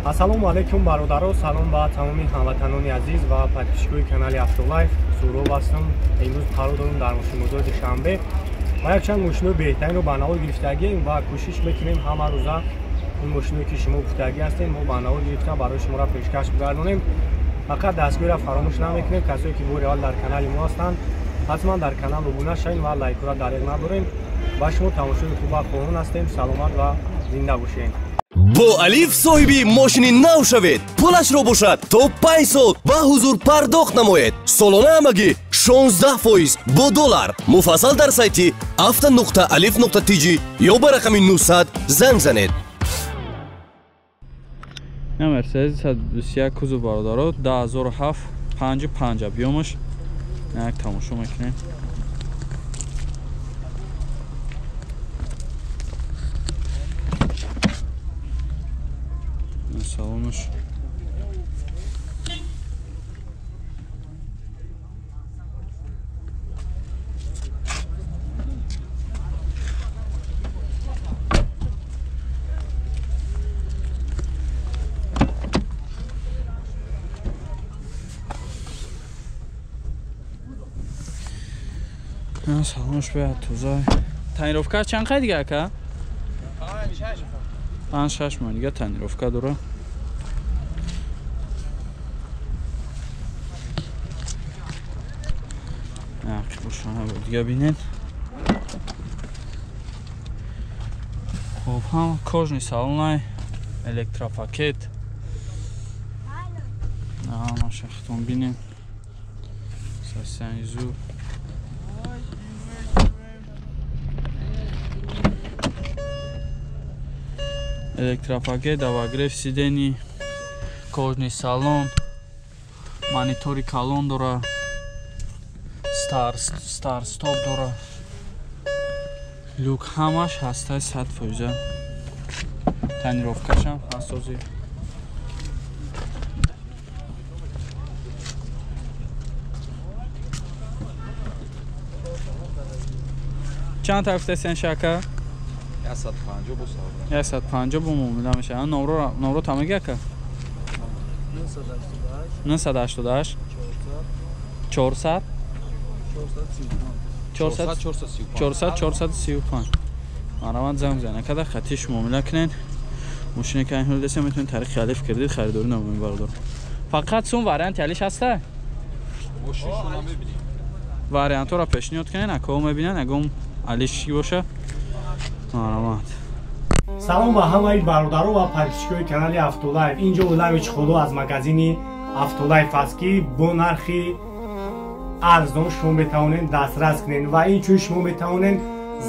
Ассалому алайкум бародаро, салом ба тамоми ҳамватанони азиз ва подписчикои канали Автолайф. Суроб ҳастам. Имрӯз қарор дорем дар мошинбозори Душанбе ва якчанд мошинои беҳтаринро ба навор гирифтагием ва кӯшиш мекунем ҳама рӯза ин мошиное ки шумо гуфтагӣ ҳастем мо ба навор гирифта барои шуморо пешкаш бигардонем. Фақат дастгоҳро фаромӯш намекунем. Касое ки бори аввал дар канали мо ҳастанд, ҳатман дар канал обуна шавед ва лайкҳоро дариқ надорем. Ба шумо тамошои хуб ва хоҳон ҳастем. Саломат ва зинда бошед. Бо Алиф соҳиби мошини нав шавед. Пулашро бошад то 5 сол ба ҳузур пардохт намоед. Солона ҳамагӣ 16% бо доллар. Муфассал дар сайти auto.alif.tj ё ба рақами 900 занг занед. На Мерседес 121 кузов бародаро 2007 55 объёмаш. Як тамошо мекунем. Салонаш. Салонаш бояд тоза. Тонировка чанд қай дига ака? 5-6 моҳ дига тонировка дора. Дига бинед. Хоб, ҳам кожный салонай, электропакет. Ҳамаша хитон бинед. Состояние зуб. Электропакет, обогрев сидений, кожный салон, монитори калон дора. Стар стоп дора. Люк ҳамаш ҳастай 100%. Тонировкашам ҳастозӣ. Чанд та гуфтасен шака? 150 бо савда. 150 бо муомила мешава. Номро та меги ака? 988 400 400 400 435. Марамат занг занед. Када хатиш муомила кунед. Мошине ки ҳол десем метавонед тариқи Алиф кредит харидорӣ намоед бародар. Фақат сум варианти алиш ҳаста? Мошиншо намебинем. Вариантҳоро пешниҳод кунед, акаҳо мебинанд, агом алиш чӣ боша. Марамат. Салом ба ҳамаи бародаро ва подписчикои канали Автолайф. Инҷо Улавич Худо аз магазини Автолайф аст ки бо нархи арзон шумо метавонед дастрас кунед ва инчунин шумо метавонед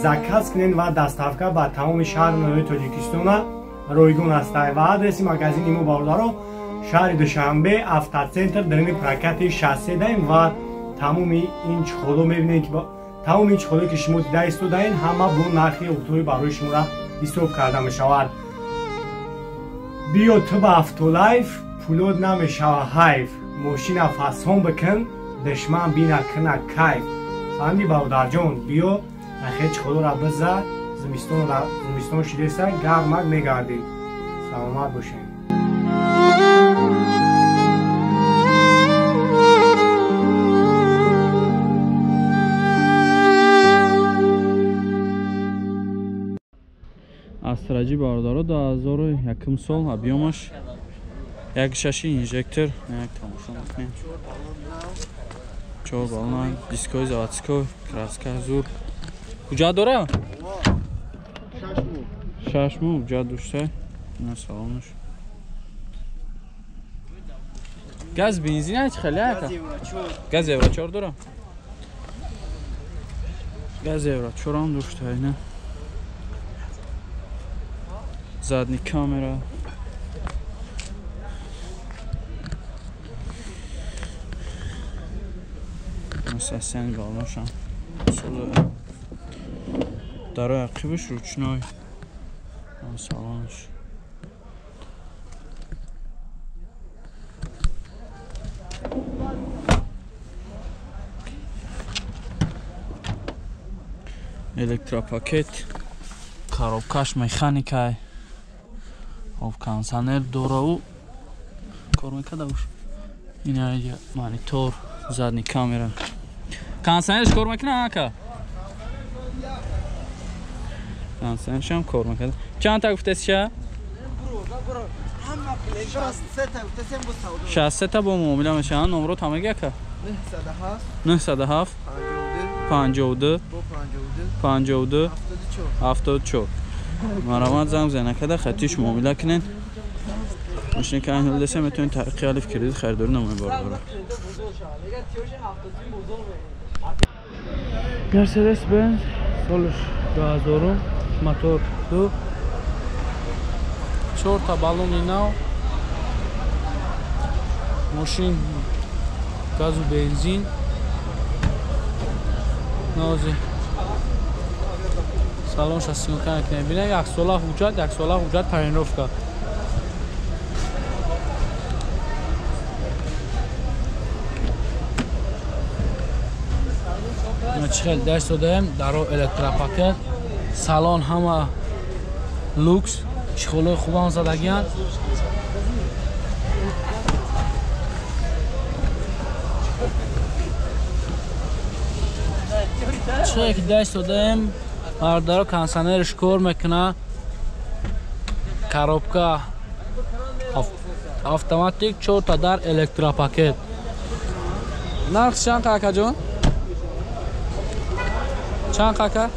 заказ кунед ва доставка ба тамоми шаҳру ноҳияи Тоҷикистона ройгон аст. Ва адреси магазини мо бародаро шаҳри Душанбе, Автоцентр, дарини прокати 63 даем ва тамоми ин чиқоло мебинед ки тамоми ин чиқолое ки шумо дида истодаед ҳама бо нархи оптовӣ барои шуморо ҳисоб карда мешавад. Биё ту ба Автолайф, пулот намешава ҳайф. Мошина фасон бикун, душман бина кина кайф. Фаҳмидӣ бародарҷон? Биё нахе чиқолоро биза, зимистон шидеса, гармак мегардӣ. Саломат бошед. Астраҷи бародаро 2001 сол объёмаш 1.6 инжектор. Як тамошо мекунем. 4 баллон, дискои заводской, краска зур. Куҷа дора? 6 моҳ куҷа дошта. На салонаш. Газ бензин аст хеле ака? Газ евро 4 дора. Газ евро 4 ҳам дошта ина. Задний камера. Состояние баллонашам. Дарои ақибаш ручной. Салонаш. Электропакет. Коробкаш механикай. Хоб кондиционер дораву кор мекарда уш. Ина инҷа монитор, задний камера. Кондиционерш кор мекунад ака? Кондиционершам кор мекунад. Чанд та гуфтесиша? 63 та бо муомила мешаванд. Номрот ҳамаги ака? 907 52 52 74. Марамат занг зана када хатиш муомила кунед. Мошине ки айни десе метавонед тариқи алиф кредит харидорӣ намоед бародарон. Mercedes Benz солш 2000 мотор 2 4 та баллони нав, мошин газу бензин, нози салон шасиёнка накунем. Бинем як сола ҳуҷҷат, як сола ҳуҷҷат тонировка. Чӣ хел даст додаем даро электропакет, салон ҳама люкс, чехолои хубам задагиянд. Чӣ ки даст додаем бародаро, кондиционерш кор мекуна, коробка автоматик, 4 та дар электропакет. Нарх чанд акаҷон? Чанд кака?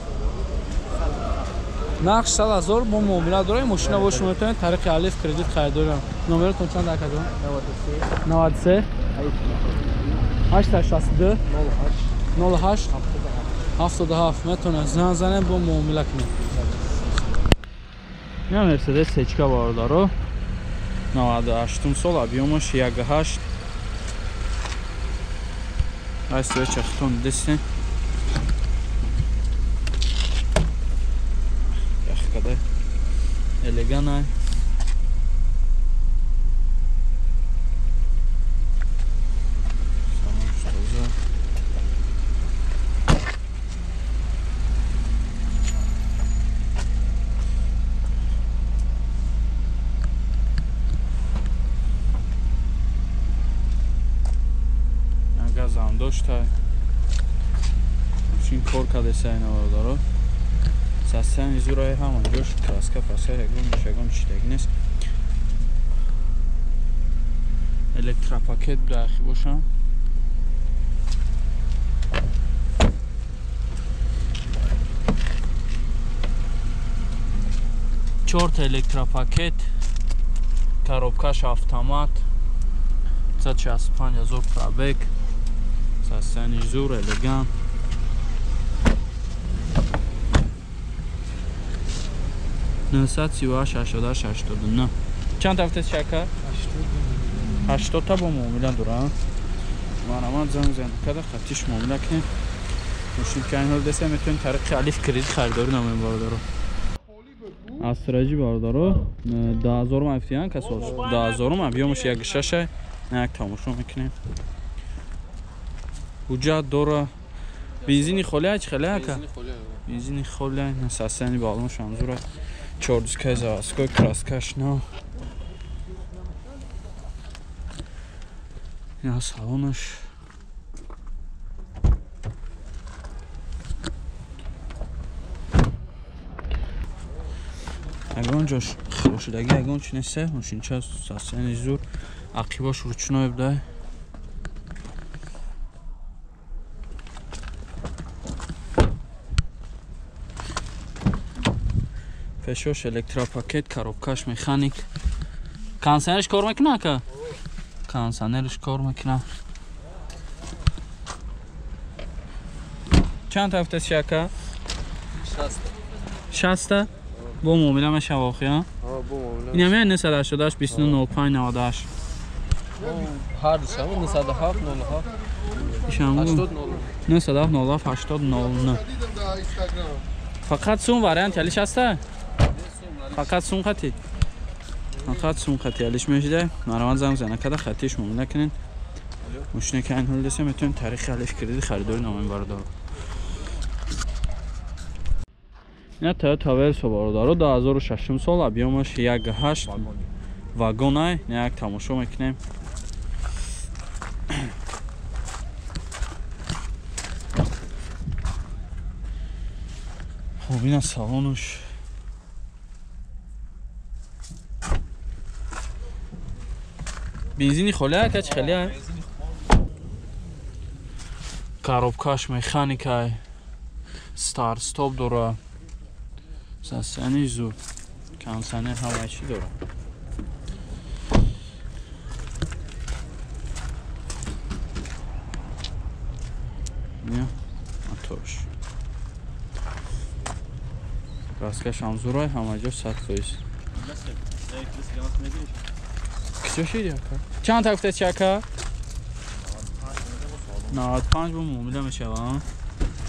Нарх 100,000 бо муомила дорем. Мошина бо шумо метавонед тариқи алиф кредит харидорӣ. Номератон чанд акаҷон? 93 862 08 77. Метавонед занг занед, бо муомила кунед. Ина Мерседес сечка бародаро, 98 сол, объёмаш 1.8. Ай свеча хитон десен. Кадай элеганай. Газам дошта. Мошин кор кадеса ина бародаро. Састани зураи ҳама ҷош краска фаска ягон ягон чидаги нест. Электропакет дахи бошам. Чорта электропакет, коробкаш автомат, 165,000 пробег, састани зур элегант. 938 88 89. Чанд ҳафтаст шака? 80 та бо муомила дорам. Марамат занг зан када хатиш муомила кунем. Мошин ки айни ҳол десе метавонем тариқи алиф кредит харидорӣ намоем бародаро. Астраҷи бародаро 10000 мафтиян касол 10000 объёмаш 1.6 як тамошо мекунем. Ҳуҷҷат дора. Бензини холия чӣ хеле ака? Бензини холия, састани баллонш ҳамзура. 4 дискаи заводской, краскаш нав. Ина салонаш. Ягон ҷош хирошидаги ягон чи нест, мошинча састани зур, ақибош ручной буда. Пешош электропакет, коробкаш механик. Кондиционерш кор мекуна ака? Кондиционерш кор мекуна. Чанд ҳафтаст ака? 60. Бо муомила мешава охи, бо муомила. Ин ҳам 988 29 05 98. Ҳар душам 907 07 80 907 07 80 09. Фақат сум вариант алиш ҳаста? Фақат сум хати. Фақат сум хати алиш мешида. Марамат занг зана када хатиш муомила кунед. Мошине ки айн ҳол десе метавонем тариқи алиф кредит харидорӣ намоем бародаро. Ина Toyota Verso бародаро 2006 сол объёмаш 1.8 вагонай. Як тамошо мекунем. Хуб, ина салонуш. Бензини холӣ ака чӣ хеле? Коробкаш механикай. Старт стоп дора. Сасани зуд. Кондиционер ҳама чӣ дора. Не, моторш. Краскаш ҳам зурай, ҳама ҷо 100%. Киҷо шиди ака? Чанд та гуфтед чи ака? 95 бо муомила мешава.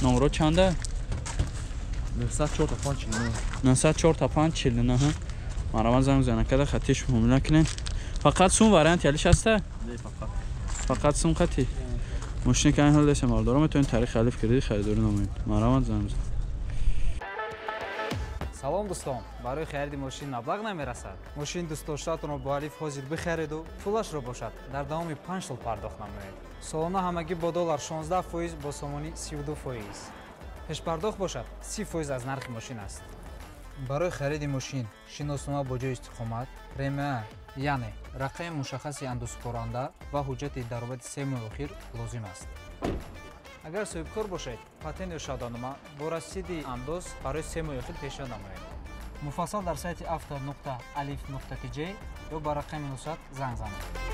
Номро чанда? 904 549. 904 549. Марама занг зана када хатиш муомила кунем. Фақат сум вариант ялиш ҳаста? Не, фақат. Фақат сум хати. Мошини ки ин ҳол десем бародаро метавонед тариқи алиф кредит харидорӣ намоед. Марама занг зан. Салом дӯстон, барои хариди мошин маблағ намерасад. Мошини дӯстдоштаатонро бо алиф ҳозир бихариду пулашро бошад дар давоми 5 сол пардохт намоед. Солона ҳамагӣ бо доллар 16%, бо сомонӣ 32%. Пешпардохт бошад 30% аз нархи мошин аст. Барои хариди мошин шиноснома бо ҷои истиқомат, премия, яъне рақами мушаххаси андозсупоранда ва ҳуҷҷати даромади 3 моҳи охир лозим аст. Агар соҳибкор бошед, патент ё шаҳодатнома бо расиди андоз барои 3 моҳи охир пешниҳод намоед. Муфассал дар сайти auto.alif.tj ё ба рақами 900 занг занед.